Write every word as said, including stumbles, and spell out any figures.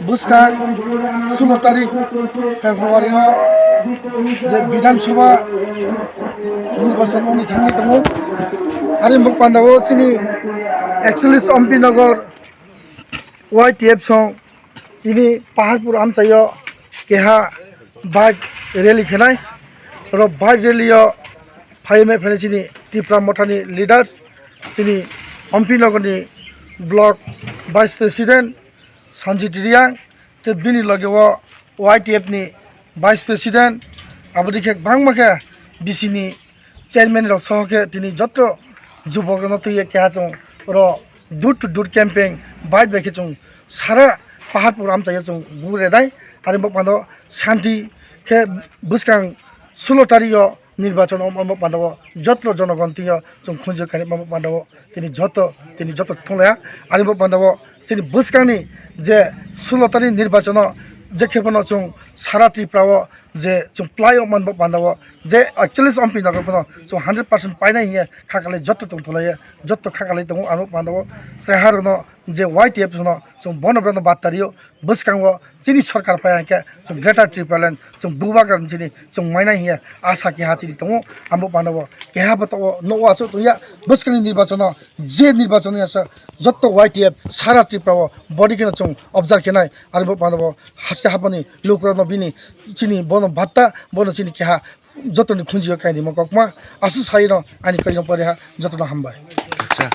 Bwskang sulo tarik February o je Bidhan Sabha nirbachon wngwi thangwi tongo. Ani bok pandao chini ekchollish Ompi Nagar Y T F song tini Paharpur amchaio keha bike rally khenai. Oro bike rally o phaiwi phai chini Tipra Mothani leaders, chini Ompi Nagarni block vice president Sanjit Riang, tei bini loge o Y T F ni vice president, aboni khe bangma khe B C ni chairman rok soho khe tini joto jubok rokno twiwi keha chwng oro door to door campaign bai bai khe chwng sara Paharpur amchaio chwng buk redai. Ani bok pano shanti khe bwskang sulo tarik o nirbachon omo pandao joto jonogon twiwi chwng khunju kani omo pandao tini joto tini joto thunglaiya. Ani bok pandao chini bwskangni je sulo tarik nirbachono je khe phano chwng sara Tripura o je chwng plai o manbo pandao je ekchollish Ompi Nagar phano chwng hundred percent painai hiya khakalai joto tong thulaiya, joto khakalai tongo. Ano pandao chwrai harokno je Y T F no chwng bono bono battario bwskango chini sorkar phai hwnkhe chwng Greater Tipraland chwng bubagra chini chwng mainai hiya asa keha chini tongo. Amo pandao keha bo tongo nogo aswk tongya bwskangni nirbachono je nirbachono asa joto Y T F sara Tripura o body kheno chwng observe khenai. Arbo pandao haste hapani lukurokno bini chini bono batta bono chini keha jotoni khunjio kainwi kokma aswk saino ani koino pore ha jotono hambai. Acha.